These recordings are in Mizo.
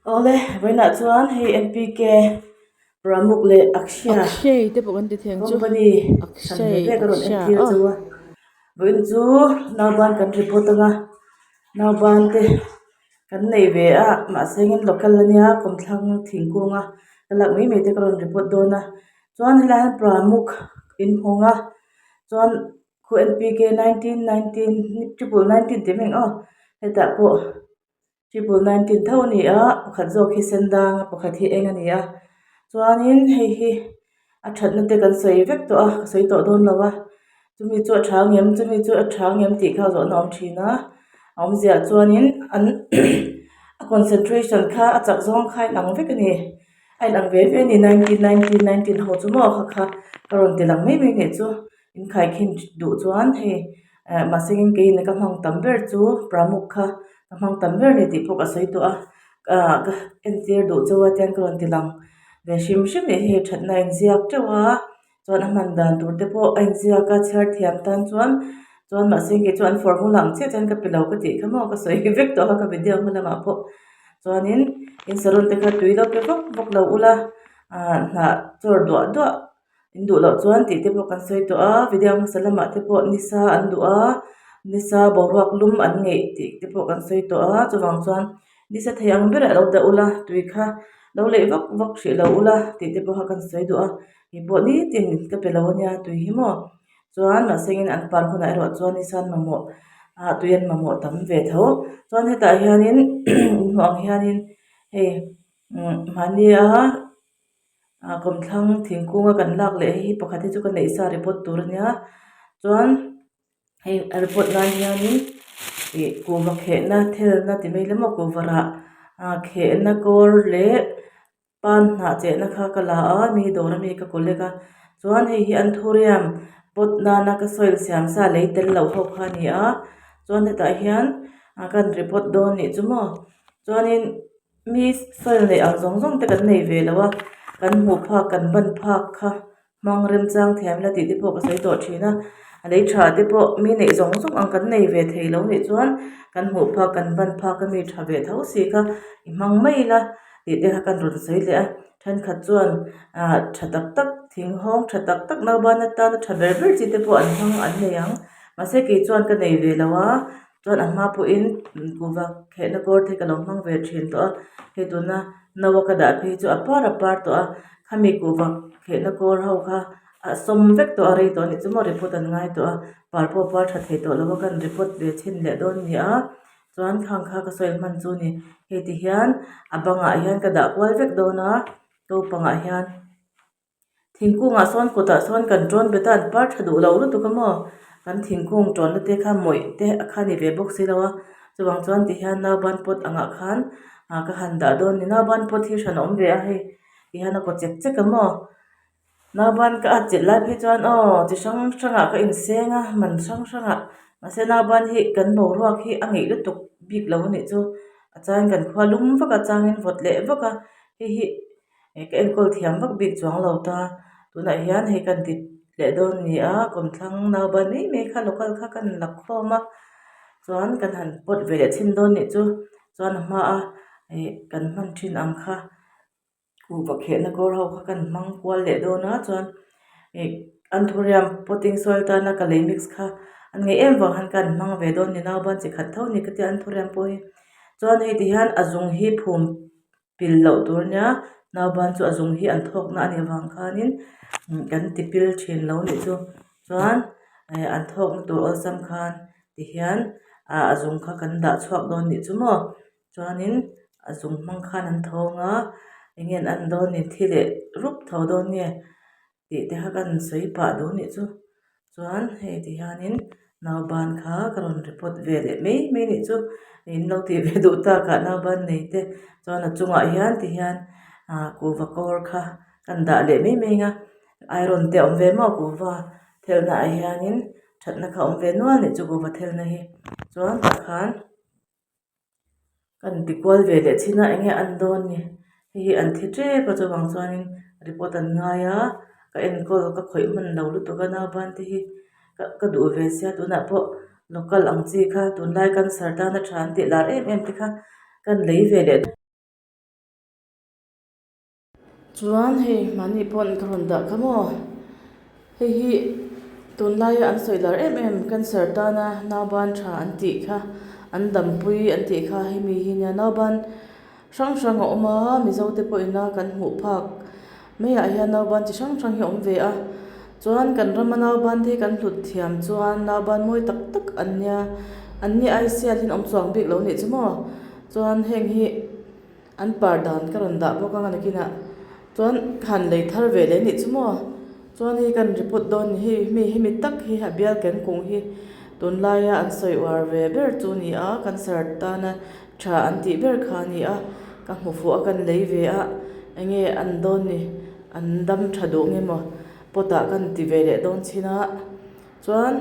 Awle, vawiinah chuan hei NPK Pramuk leh Akshya Akshay te pawh kan ti thei ang chu company hran ve Akshay ve ka rawn Aksha entir aw chu a. Vawiin chu nauban kan report anga nauban te kan nei ve a mahse engin local ania kawmthlang thingkung a ka lak mai mai te ka rawn report dawn a chuan helai hian Pramuk inhawng a chuan khu NPK 19 19 triple 19 tih mai ang aw hetah pawh triple 19 tho a ni a pakhat zawk hi sen dang a pakhat hi eng a ni a chuanin hei hi a thatna te kan sawi vek tawh a ka sawi tawh dawn lo a chumi chu a tha ang em chumi chu a tha ang em tih kha zawhna a awm thin a a awmzia ah chuanin an a concentration kha a chak zawng kha a inang vek a ni a inang ve ve a ni 19 19 19 ho chu maw kha kha ka rawn ti lang mai mai a nih chu. In khaikhin duh chuan hei eh mahse in keiin ka hmang tam ber chu pramuk kha ka hmang tam ber a ni tih pawh ka sawi tawh a ah ka entir duh chauh a tiang ka rawn ti lang ve hrim hrim leh hei thatna a inziak teuh a chuan a hman dan tur te pawh a inziak a chhiar thiam tan chuan chuan mahse kei chuan an formula ang chiah chuan ka pe lo ka tih kha maw ka sawi vek tawh a ka video hma lamah pawh chuanin in salon te kha tui lo pe vak vak lo ula ah hnah chawr duah duah. In duh loh chuan tih te pawh kan sawi tawh a video hmasa lamah te pawh nisa an duh a nisa boruak lum an ngeih tih te pawh kan sawi tawh a chuvang chuan nisa thei ang berah lo dah ula tui kha lo leih vak vak hrih lo ula tih te pawh kha kan sawi duh a keipawh nitin ka pe lo ania tui hi maw chuan mahse in an par hunah erawh chuan nisa an mamawh ah tui an mamawh tam ve tho chuan hetah hianin hmuh ang hianin hei umm mahnia. Ah kawmthlang thingkung a kan lak leh hei hi pakhat hi chu ka neih sa report tur a nia chuan hei a report nan hianin ih kuhva khehna thelna ti mai ila maw kuhva rah ah khehna kawr leh pan hnah chehna kha ka la a mi dawr ami ka collect a chuan hei hi anthurium pot nana ka soil siam sa lei tel loh ho kha a ni a chuan hetah hian ah kan report dawn nih chu maw chuanin. Mi soil neih ang zawng zawng te kan nei ve lo a, kan hmuh phak kan ban phak kha hmang remchang thiam ila tih te pawh ka sawi tawh thin a, a lei tha te pawh mi neih zawng zawng ang kan nei ve thei lo nih chuan kan hmuh phak kan ban phak a mi tha ve tho si kha i hmang mai ila tih te kha kan rawn sawi leh a, thenkhat chuan ah tha tak tak thing hawng tha tak tak nauban atana tha ber ber chi te pawh an hmang an nei ang mahse kei chuan ka nei ve lo a. Chuan a hma pawhin kuhva khehna kawr te ka lo hmang ve thin tawh a hei tuna no a ka dah phei chu a par a par tawh a khami kuhva khehna kawr ho kha a sawm vek tawh a rei tawh a nih chu maw report an ngai tawh a par pawh par tha thei tawh lo a kan report ve chhin leh dawn a ni a chuan khang kha ka sawi hman chu a ni hei ti hian a bangah hian ka dah kual vek dawn a naupangah hian. Thingkungah sawn kawtah sawn kan tawn bet a an par tha duh lo lutuk a maw kan thingkung tawnna te kha mawih te kha a ni ve bawk si lo a chuvang chuan ti hian nauban pot angah khan ah ka han dah dawn a ni nauban pot hi hran a awm ve a hei ti hian a kaw chek chek a maw nauban ka at chilh lai phei chuan aw chi hrang hrangah ka inseng a man hrang hrangah mahse nauban hi kan boruak hi a ngeih lutuk bik lo a nih chu a changin kan khua lum vak a changin vawt leh vak a hei hi. Ka enkawl thiam vak bik chuang lo ta tunah hian hei kan ti leh dawn a ni a kawmthlang nauban mai mai kha local kha kan la khawm a chuan kan han pawt ve leh chhin dawn nih chu chuan a hma a ih kan hman thin ang kha kuhva khehna kawr ho kha kan hmang kual leh dawn a chuan ih anthurium potting soil tana ka lei mix kha an ngeih em vang khan kan hmang ve dawn a ni nauban chi khat tho a ni ka tia anthurium pawh hi chuan hei ti hian a zung hi phum. Pil loh tur nia nauban chu a zung hi an thawkna a nih avang khanin kan ti pil thin lo nih chu chuan eh an thawkna tur awlsam khan tihian ah a zung kha kan dah chhuak dawn nih chu maw chuanin a zung hmang khan an thawng a eng nge an en dawn ni thi leh rup tho dawn nge. Tih te kha kan sawi pah duh nih chu chuan hei ti hianin nauban kha ka rawn report ve leh mai mai nih chu in lo tih ve duh tak ah nauban nei te chuan a chungah hian ti hian ah kuhva kawr kha kan dah leh mai mai ang a iron te a awm ve maw kuhva thelna ah hianin thatna kha a awm ve nual nih chu kuhva thelna hi chuan tah khan. Kan ti kual ve leh chin a enge an dawn ni hei hi an thi tep a chuvang chuanin report an ngai a ka enkawl ka khawih hman lo lutuk a nauban te hi ka duh ve sia tunah pawh local ang chi kha tunlai cancer tana tha an tih lar em em te kha kan lei ve leh. Chuan hei mahni pawn ka rawn dah kha maw hei hi tunlaia an sawi lar em em cancer tana nauban tha an tih kha an dampui an tih kha hemi hi nia nauban hrang hrang a awm a mizo te pawhin a kan hmuh phak maiah hian nauban chi hrang hrang hi a awm ve a chuan kan rama nauban te hi kan hlut thiam chuan nauban mawi tak tak an nia an ni ai sial hi an awm chuang bik lo nih chu maw chuan heng hi. An par dan ka rawn dah bawk ang a nakinah chuan ka han lei thar ve leh anih chu maw chuan hei kan report dawn ni hei mi hemi tak hi a bial ken kung hi tunlaia an sawi uar ve ber chu a ni a cancer tana tha an tih ber kha a ni a ka hmu fuh a kan lei ve a enge an dawn ni an dam tha duh nge maw pot ah kan ti ve leh dawn chin a. Chuan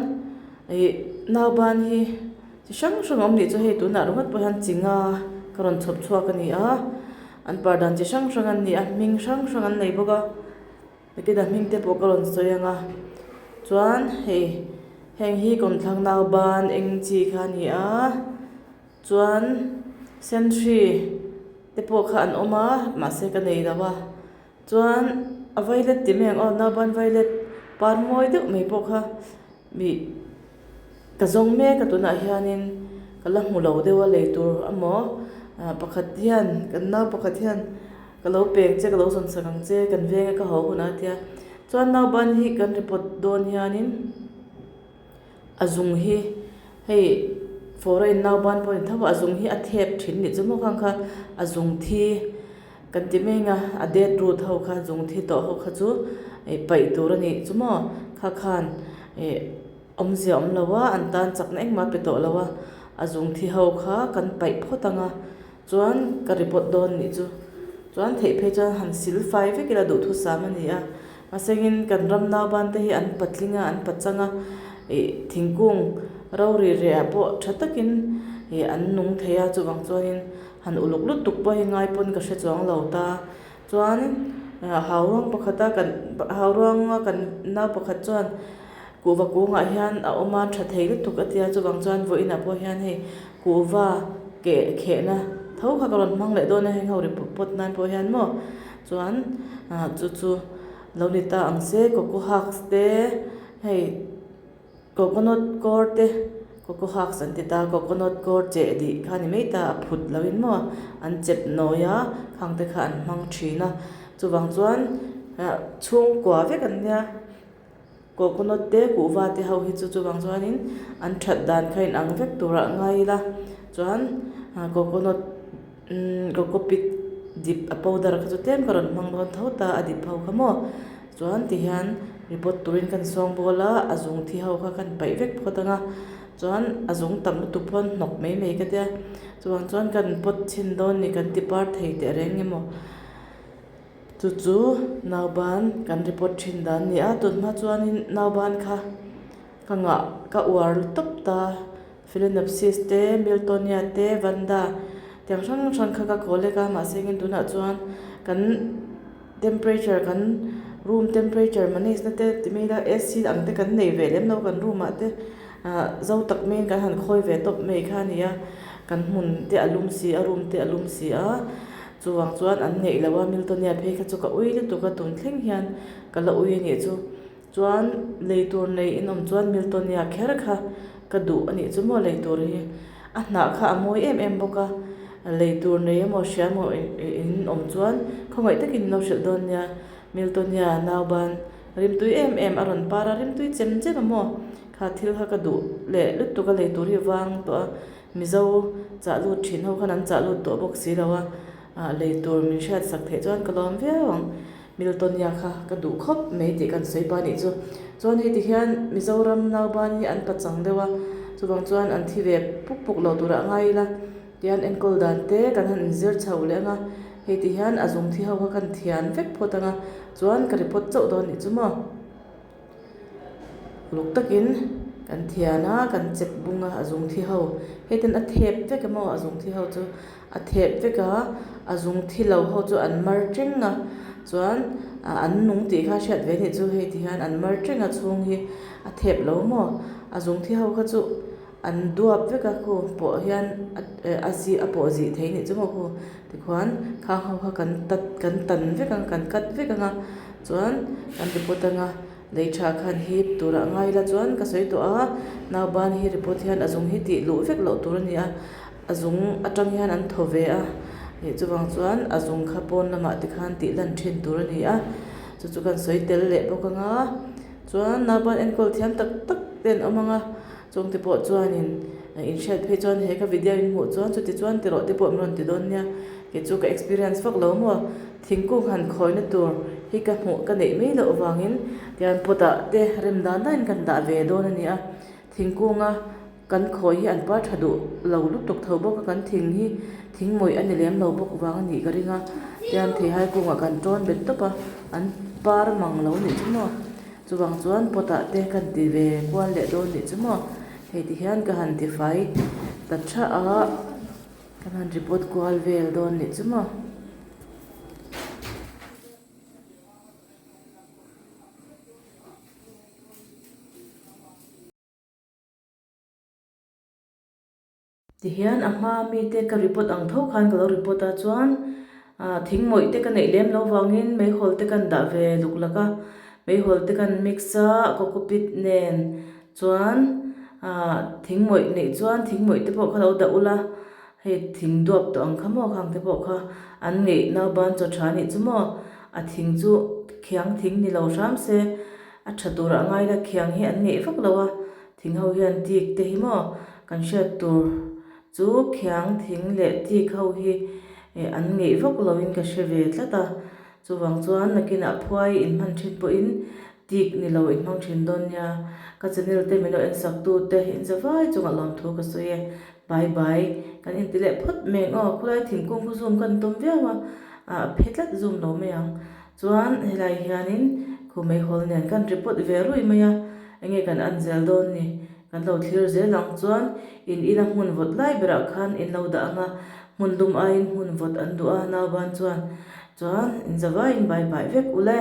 ih nauban hi chi hrang hrang a awm nih chu hei tunah ringawt pawh hian chi nga ka rawn chhawp chhuak a ni a an par dan chi hrang hrang an ni a hming hrang hrang an nei bawk a nakin a hming te pawh ka rawn sawi ang a chuan hei heng hi kawmthlang nauban eng chi kha a ni a chuan senhri te pawh kha an awm a mahse ka nei lo a. Chuan a violet ti mai ang aw nauban violet par mawi deuh mai pawh kha ih ka zawng mek a tunah hianin ka la hmu lo deuh a lei tur emaw ah pakhat hian kan nau pakhat hian ka lo peng che ka lo zawn sak ang che kan veng a ka haw hunah a tia chuan nauban hi kan report dawn hianin. A zung hi hei foreign nauban pawh a ni tho a a zung hi a thep thin nih chu maw khang kha a zung thi kan ti mai ang a a dead root ho kha zung thi tawh ho kha chu ih paih tur a nih chu maw kha khan ih awmzia awm lo a an tan chakna engmah a pe tawh lo a a zung thi ho kha kan paih phawt ang a chuan ka report dawn nih chu chuan theih phei chuan han sil fai vek ila duhthusam a ni a. Mahsengin kan ram nauban te hi an patling a, an pachang a, ih thingkung rori reh ah pawh tha takin ih an nung thei a, chuvang chuanin han uluk lutuk pawh hi ngai pawn ka hre chuang lo ta. Chuan hauruang pakhata kan hauruanga kan nau pakhat chuan kuhva kungah hian a awm a, tha thei lutuk a tia, chuvang chuan vawiinah pawh hian hei kuhva keh khehna tho kha ka rawn hmang leh dawn a, heng ho ri pawt pawt nan pawh hian maw. Chuan ah chu chu lo ni ta ang se coco husk te hei coconut kawr te coco husk an ti ta coconut kawr cheh dih kha ni mai ta a phut lo in maw an chep nawi a khang te kha an hmang thin a chuvang chuan ah chhungkua vek an nia coconut te kuhva te ho hi chu chuvang chuanin an that dan kha inang vek turah ngai ila chuan ah coconut umm coco pit dip a powder kha chu tlem ka rawn hmang dawn tho ta a dip ho kha maw chuan tihian report turin kan sawng bawl a a zung thi ho kha kan paih vek phawt ang a chuan a zung tam lutuk pawh hnawk mai mai ka tia chuvang chuan kan pawt chhin dawn ni kan ti par thei teh reng emaw. Chu chu nauban kan report thin dan a ni a tunhma chuanin nauban kha ka ngah ka uar tawp ta phalaenopsis te miltonia te vanda tiang hrang hrang kha ka collect a mahse engin tunah chuan kan temperature kan room temperature manage na te ti mai ila ac ang te kan nei ve lem lo kan room ah te ah zo tak maiin kan han khawi ve tawp mai kha a ni a kan hmun te a lum si a room te a lum si a. Chuvang chuan an ngeih lo a, Miltonia phei kha chu ka ui lutuk a, tun thleng hian ka la ui a nih chu. Chuan lei tur nei in awm chuan Miltonia kher kha ka duh a nih chu maw lei tur hi. A hnah kha a mawi em em bawk a, lei tur nei emaw hria emaw in awm chuan khawngaih takin in lo hrilh dawn nia. Miltonia nauban rimtui em em a rawn par a, rimtui chem chem a maw? Kha thil kha ka duh leh lutuk a, lei tur hi vang tawh a. Mizo chah lut thin ho khan an chah lut tawh bawk si lo a, ah lei tur min hriat sak theih chuan ka lawm viau ang. Miltonia kha ka duh khawp mai tih kan sawi pa nih chu. Chuan hei ti hian Mizoram nauban hi an pachang deuh a, chuvang chuan an thi ve puk puk lo turah ngai ila tihian enkawl dan te kan han inzir chho leh ang a, hei ti hian a zung thi ho kha kan thian vek phawt ang a, chuan ka report chauh dawn nih chu maw. Uluk takin kan thian a kan chep bung a a zung thi ho hei ten a thep vek emaw a zung thi ho chu a thep vek a a zung thi lo ho chu an mar teng a chuan ah an nung tih kha hriat ve anih chu hei ti hian an mar teng a chhung hi a thep lo maw a zung thi ho kha chu. An duap vek a khu pawh hian a zi a pawh zih theih anih chu maw khu tikhuan khang ho kha kan tat kan tan vek ang kan cut vek ang a chuan kan report anga lei tha khan hip turah a ngai ila chuan ka sawi tawh a nauban hi report hian a zung hi tih luh vek loh tur a ni a a zung atang hian an thaw ve a ih chuvang chuan a zung kha pawn lamah te khan tih lan thin tur a ni a chu chu kan sawi tel leh bawk ang a chuan nauban enkawl thiam tak tak te an awm ang a. Chungte pawh chuanin in hriat phei chuan he ka video in hmuh chuan chuti chuan ti rawh te pawh min rawn ti dawn nia. Kei chu ka experience vak lo maw? Thingkung han khawina tur hi ka hmuh ka neih mai loh vangin tian pot ah te rem dan danin kan dah ve dawn a ni a. Thingkunga kan khawi hi an par tha duh lo lutuk tho bawk a, kan thing hi thing mawih a ni lem lo bawk vang a nih ka ring a. Tian theihai kungah kan tawn bet tawp a, an par mang lo nih chu maw? Chuvang chuan pot ah te kan ti ve kual leh dawn nih chu maw hei ti hian ka han ti fai ta tha a kan han report kual vel dawn nih chu maw. Tihian a hma mite ka report ang tho khan ka lo report a chuan ah thingmawih te ka neih lem lo vangin meihawl te kan dah ve luk lak a meihawl te kan mix a cocopeat nen chuan ah thingmawih neih chuan thingmawih te pawh kha lo dah ula hei thing duap tawh ang kha maw khang te pawh kha an ngeih nauban chaw tha anih chu maw a thing chu khiang thing ni lo hram se a tha turah ngai la khiang hi an ngeih vak lo a. Thing ho hian tik te hi maw kan hriat tur chu khiang thing leh tik ho hi eh an ngeih vak lo in ka hre ve tlat a chuvang chuan nakinah phuai in hman thin pawhin tik ni lo in hmang thin dawn nia ka channel te min lo en sak tu te in za vai chungah lawmthu ka sawi e bye bye kan inti leh phawt mai ang aw khulai thingkung khu zoom kan tum viau a ah phe tlat zoom lo mai ang. Chuan helai hianin khu meihawl nen kan report ve rui mai a, enge kan an zel dawn ni? Kan lo thlir zel ang chuan in ina hmun vawt lai berah khan in lo dah ang a, hmun lum aiin hmun vawt an duh a nauban chuan chuan in zavaiin bai bai vek ule.